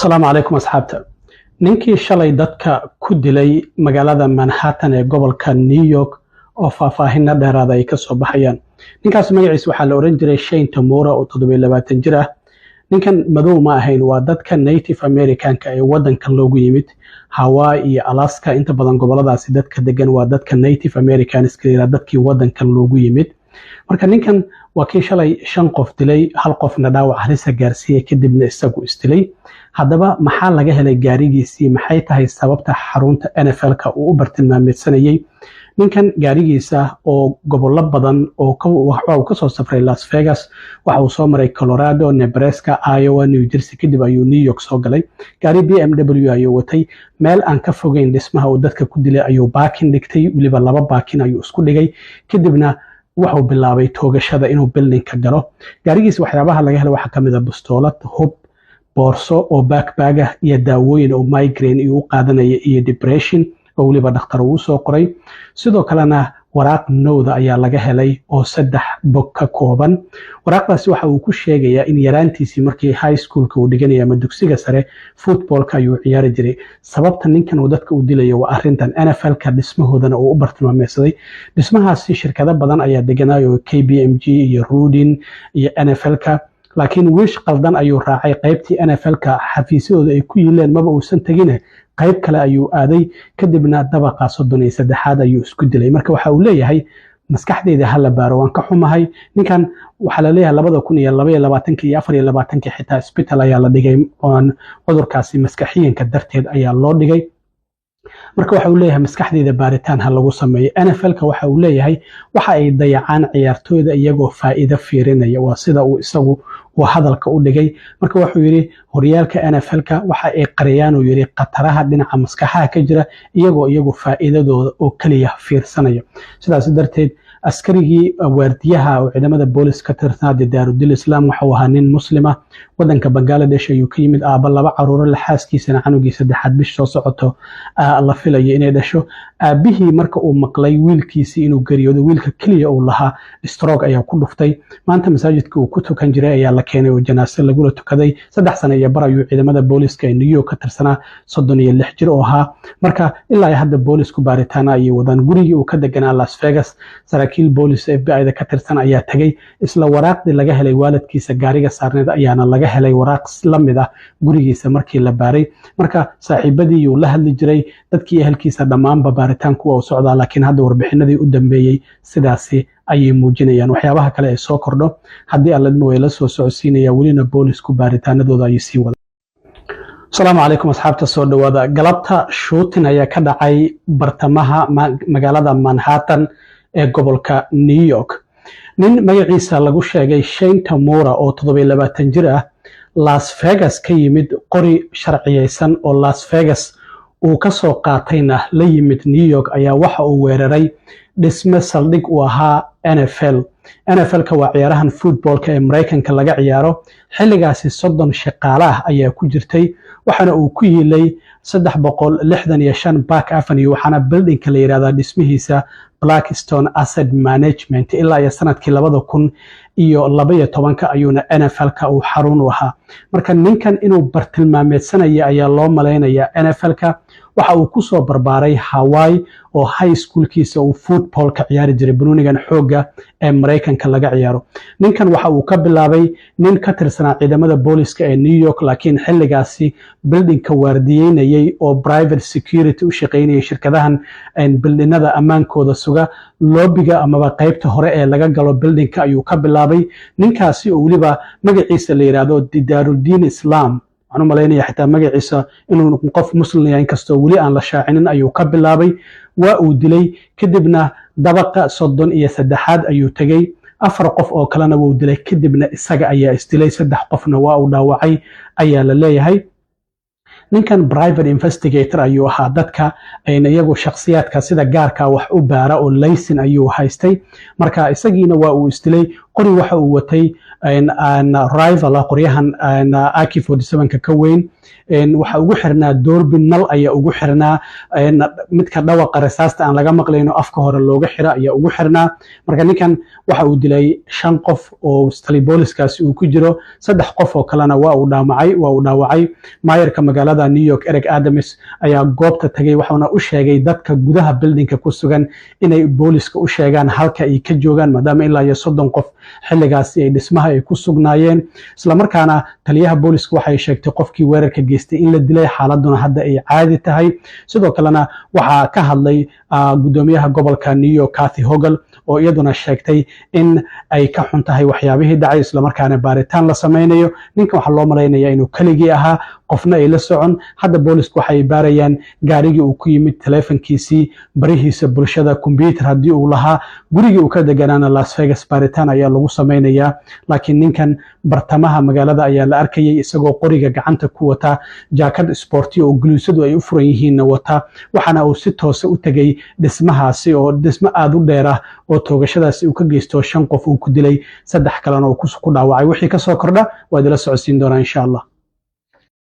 Asalaamu calaykum asxaabta. Ninkii shalay dadka ku dilay magaalada Manhattan ee gobolka New York oo faahfaahinna dheeraada ay kasoo baxayaan. Ninkaas magaciisa waxaa la oran jiray Shane Tamura oo 27 jir ah. Ninkan madow ma ahayn, waa dadka Native Americanka ee wadankan loogu yimid, Hawaii iyo Alaska. Inta badan goboladaasi dadka degan waa dadka Native Americans, dadkii wadankan loogu yimid. Marka ninkan waa kii shalay shan qof dilay, hal qofna dhaawac halisa gaarsiiyey, kadibna isagu isdilay. Haddaba maxaa laga helay gaarigiisii? Maxay tahay sababta xarunta NFL-ka uu u bartilmaameedsanayey? Ninkan gaarigiisa oo gobollo badan oo waxa uu kasoo safray Las Vegas, waxa uu soo maray Colorado, Nebraska, Iowa, New Jersey, kadib ayuu New York soo galay. Gaari BMW ayuu watay. Meel aan ka fogeyn dhismaha uu dadka ku dilay ayuu parking dhigtay, weliba laba parking ayuu isku dhigay. Kadibna wuxuu bilaabay toogashada, inuu buildingka galo. Gaarigiisa waxyaabaha laga helay waxaa kamid ah bustoolad, hub, boorso oo backpack ah iyo daawooyin oo migraine iyo u qaadanaya iyo depression oo weliba dhakhtar uu usoo qoray. Sidoo kalena waraaq note ah ayaa laga helay oo saddex bog ka kooban. Waraaqdaasi waxa uu ku sheegayaa in yaraantiisii, markii high schoolka uu dhiganaya ama dugsiga sare, footballka ayuu ciyaari jiray. Sababta ninkan uu dadka u dilayo waa arrintan NFL-ka dhismahoodana uu u bartilmaameysaday. Dhismahaasi shirkado badan ayaa deganayo, KPMG iyo Rudin iyo NFL-ka, laakiin wiish qaldan ayuu raacay. Qaybtii NFL-ka xafiisyadooda ay ku yiileen maba uusan tegine, qayb kale ayuu aaday. Kadibna dabaqa 33aad ayuu isku dilay. Marka waxa uu leeyahay, "Maskaxdeyda hala baaro, waan ka xumahay." Ninkan waxaa laleeyahay 2022-kii iyo 24-kii xitaa isbital ayaa la dhigay, oon cudurkaasi maskaxiyanka darteed ayaa loo dhigay. Marka waxa uu leeyahay, "Maskaxdeyda baaritaan ha lagu sameeyo." NFL-ka waxa uu leeyahay waxa ay dayacaan ciyaartooyda iyagoo faa'iido fiirinaya, waa sida uu isagu uu hadalka u dhigay. Marka wuxuu yidhi, horyaalka NFL-ka waxa ay qariyaan, uu yidhi, khataraha dhinaca maskaxaha ka jira, iyagoo iyagu faa'iidadooda oo keliya fiirsanaya. Sidaas darteed askarigii waardiyaha oo ciidamada boolis ka tirsanaa, Daarudil Islaam, waxuu ahaa nin Muslima, wadanka Bangaladesh ayuu ka yimid, aaba laba caruuro la, xaaskiisana canugii saddexaad bish soo socoto la filayo inay dhasho. Aabihii marka uu maqlay wiilkiisii inuu geeriyoodo, wiilka keliya uu lahaa, stroke ayaa ku dhuftay. Maanta masaajidka uu ku tukan jiray ayaa la keenay oo janaase lagula tukaday. 3 sano iyo bar ayuu ciidamada booliska ee New York ka tirsanaa, 36 jir oo ahaa. Marka ilaa hadda boolisku baaritaana ayay wadaan. Gurigii uu ka deganaa Las Vegas saraakiil boolis FBI da ka tirsan ayaa tegey. Isla waraaqdii laga helay waalidkiisa gaariga saarneed ayaana laga helay waraaq la mid ah gurigiisa markii la baaray. Marka saaxiibadii uu la hadli jiray, dadkii ehelkiisa, dhammaanba baaritaanku waa u socdaa, laakiin hadda warbixinadii u dambeeyey sidaasi ayay muujinayaan. Waxyaabaha kale ee soo kordho, haddii Alladma, way la soo socodsiinaya. Welina boolisku baaritaanadooda ayay sii wadaan. Asalaamu calaykum asxaabta, soo dhawaada. Galabta shooting ayaa ka dhacay bartamaha magaalada Manhattan ee gobolka New York. Nin magaciisa lagu sheegay Shane Tamura oo 27 jir ah, Las Vegas ka yimid, qori sharciyeysan oo Las Vegas uu ka soo qaatayna la yimid New York, ayaa waxa uu weeraray dhisme saldhig uu ahaa NFL. NFL-ka waa ciyaarahan footballka ee Maraykanka laga ciyaaro. Xilligaasi 30 shaqaale ah ayaa ku jirtay, waxaana uu ku yiilay 365 Park Avenue, waxaana buildingka la yidhahdaa dhismihiisa Blackstone Asset Management. Ilaa iyo sanadkii 2012-ka ayuuna NFL-ka uu xarun u ahaa. Marka ninkan inuu bartilmaameedsanaya ayaa loo malaynayaa NFL-ka. Waxa uu kusoo barbaaray Hawaii oo high schoolkiisa uu football ka ciyaari jiray, banoonigan xoogga ee Maraykanka laga ciyaaro. Ninkan waxa uu ka bilaabay nin ka tirsanaa ciidamada booliska ee New York, laakiin xilligaasi buildingka waardiyeynayay oo private security u shaqaynayay shirkadahan buildinada ammaankooda suga. Lobbyga amaba qaybta hore ee laga galo buildingka ayuu ka bilaabay. Ninkaasi oo weliba magaciisa la yidhaahdo Didaruddin Islam, waxaan u malaynaya xitaa magaciisa inuu qof Muslim yahay, inkastoo weli aan la shaacinin, ayuu ka bilaabay. Waa uu dilay, kadibna dabaqa 33aad ayuu tegey, afar qof oo kalena wuu dilay, kadibna isaga ayaa isdilay. Saddex qofna waa uu dhaawacay ayaa la leeyahay. Ninkan private investigator ayuu ahaa, dadka iyagu shakhsiyaadka sida gaarka wax u baara oo license ayuu haystay. Marka isagiina waa uu isdilay. Qori waxa uu watay Rifle ah, qoryahan AK 47-ka ka weyn. Waxaa ugu xirnaa doorbi nal ayaa ugu xirnaa, midka dhawaqa rasaasta aan laga maqlayno afka hore looga xira ayaa ugu xirnaa. Marka ninkan waxa uu dilay shan qof oo tali booliskaasi uu ku jiro, saddex qof oo kalena waa uu dhaawacay. Maayarka magaalada New York, Eric Adams, ayaa goobta tagay, waxauna u sheegay dadka gudaha buildingka ku sugan inay booliska u sheegaan halka ay ka joogaan, maadaama ilaa iyo 30 qof xilligaasi ay dhismaha ay ku sugnaayeen. Islamarkaana taliyaha booliska waxay sheegtay qofkii weerarka geystay in la dilay, xaaladuna hadda ay caadi tahay. Sidoo kalena waxaa ka hadlay gudoomiyaha gobolka New York, Kathy Hochul, oo iyaduna sheegtay in ay ka xun tahay waxyaabihii dhacay, islamarkaana baaritaan la sameynayo. Ninkan waxaa loo malaynaya inuu keligii ahaa, qofna ay la socon. Hadda boolisku waxay baarayaan gaarigii uu ku yimid, taleefankiisii, barihiisa bulshada, kombyuutar haddii uu lahaa, gurigii uu ka deganaana Las Vegas baaritaan ayaa lagu sameynayaa. Laakiin ninkan bartamaha magaalada ayaa la arkayay isagoo qoriga gacanta ku wata, jaakad isboorti oo guluusadu ay u furan yihiinna wata, waxaana uu si toose u tegay dhismahaasi oo dhismo aada u dheer ah oo toogashadaasi uu ka geysto, shan qof uu ku dilay, saddex kalena uu ku dhaawacay. Wixii kasoo kordha waa idila socodsiin doonaa, insha Allah.